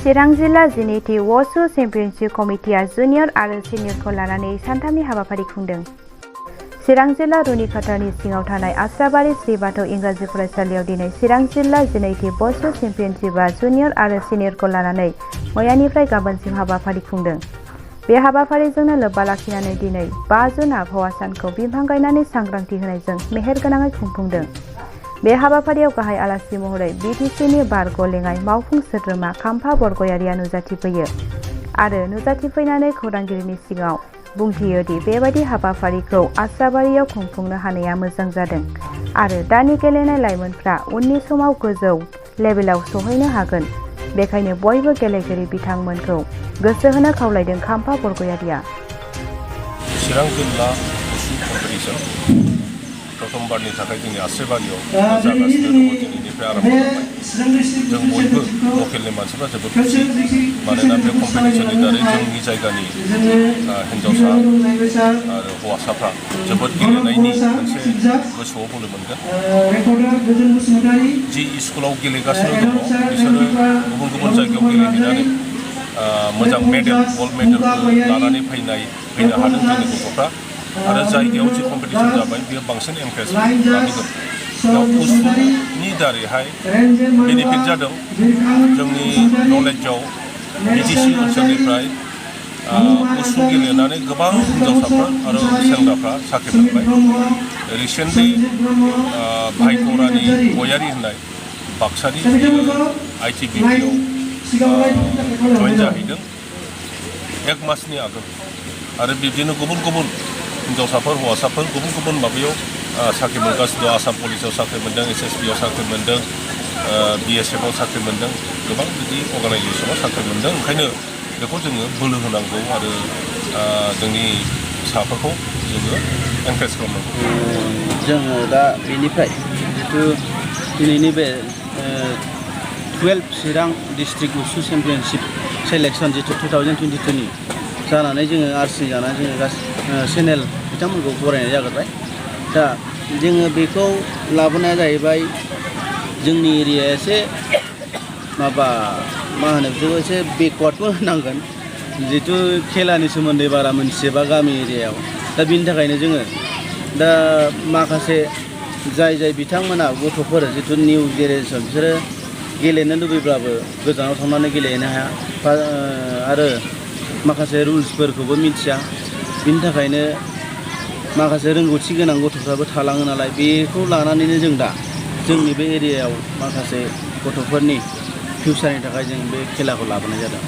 चिरां जिल्ला जिनैथि वसु championship कमिटिया junior आरो सिनियरखौ लानानै सानथामनि हाबाफारि खुंदों। चिरां जिल्ला रुनिखातानि सिङाव थानाय आस्राबारि श्री बाथौ इंराजि फरायसालियाव दिनै चिरां जिल्ला जिनैथि वसु चेम्पियनशिपआ जुनियर आरो सिनियरखौ लानानै मैयानिफ्राय गाबोनसिम हाबाफारि खुंदों। बे हाबाफारिजोंनो लोब्बा लाखिनानै दिनै 5 जुन आबहावा सानखौ बिफां गायनानै सांग्रांथि होनायजों मेहेरगोनाङै खुंफुंदों। बे हाबाफारियाव गाहाय आलासि महरै बिटिसिनि बारग' लेङाइ मावफुं सोद्रोमा खाम्फा बरग'यारिया नुजाथिफैयो आरो नुजाथिफैनानै खौरांगिरिनि सिगाङाव बुंथियो दि बेबायदि हाबाफारिखौ आस्राबारियाव खुंफुंनो हानाया मोजां जादों आरो दानि गेलेनाय लाइमोनफ्रा उननि समाव गोजौ लेभेलाव सौहैनो हागोन। बेखायनो बयबो गेलेगिरि बिथांमोनखौ गोसो होनो खावलायदों खाम्फा बरग'यारिया। चिरां जिल्ला वसु कम्पिटिशन प्रथमबारनि थाखाय जोंनि आस्राबारियाव जागासिनो दङ। दिनैनिफ्राय आरम्भ खालामबाय। जों बयबो लकेलनि मानसिफ्रा जोबोद खुसि, मानोना बे कम्पिटिशननि दारै जोंनि जायगानि हिन्जावसा आरो हौवासाफ्रा जोबोद गेलेनायनि मोनसे गोसोआव बोलो मोनगोन। जि स्कुलाव गेलेगासिनो दङ बिसोरो गुबुन गुबुन जायगायाव गेलेहैनानै मोजां मेडेल, गल्ड मेडेलफोर लानानै फैनो हादों जोंनि गथ'फ्रा। आरो जायगायाव जि कम्पिटिशन जाबाय बेयो बांसिन इन्ट्रेस्ट लाबोगोन। दा उसुनि दारैहाय बेनिफिट जादों। जोंनि नलेजाव बिटिसि ओनसोलनिफ्राय उसु गेलेनानै गोबां हिन्जावसाफोर आरो सेंग्राफ्रा साख्रि मोनबाय। रिसेन्टलि भाइखरानि गयारि होननाय बाक्सानि ITBPआव जइन जाहैदों 1 मासनि आगोल। आरो बिदिनो गुबुन गुबुन हिन्जावसाफोर हौवासाफोर गुबुन गुबुन माबायाव साख्रि मोनगासिनो दं। आसाम पुलिसाव साख्रि मोनदों, SSBआव साख्रि मोनदों, BSFआव साख्रि मोनदों, गोबां बिदि अर्गानाइजेसनाव साख्रि मोनदों। ओंखायनो बेखौ जोङो बोलो होनांगौ आरो जोंनि फिसाफोरखौ जोङो एनकारेज खालामनांगौ। जोङो दा बेनिफ्राय जितु दिनैनि बे 12 चिरां डिस्ट्रिक्ट उसु चेम्पियनशिप सेलेक्सन जितु 2022नि जानानै जोङो RC जानानै जोङो चेनेल बिथांमोनखौ बरायनाय जाग्रोबाय। दा जोङो बेखौ लाबोनाया जाहैबाय जोंनि एरियाया एसे मा होनो बेखौ एसे बेकवार्डबो होनांगोन, जितु खेलानि सोमोन्दै बारा मोनथिजोबा गामि एरियायाव। दा बिनि थाखायनो जोङो दा माखासे जाय बिथांमोना गथ'फोर जितु निउ जेनेरेसन बिसोरो गेलेनो लुबैब्लाबो गोजानाव थांनानै गेलेहैनो हाया आरो माखासे रुल्सफोरखौबो मिथिया। बिनि थाखायनो माखासे रोंगौथि गोनां गथ'फ्राबो थालाङो नालाय, बेखौ लानानैनो जों दा जोंनि बे एरियायाव माखासे गथ'फोरनि फिउचारनि थाखाय जों बे खेलाखौ लाबोनाय जादों।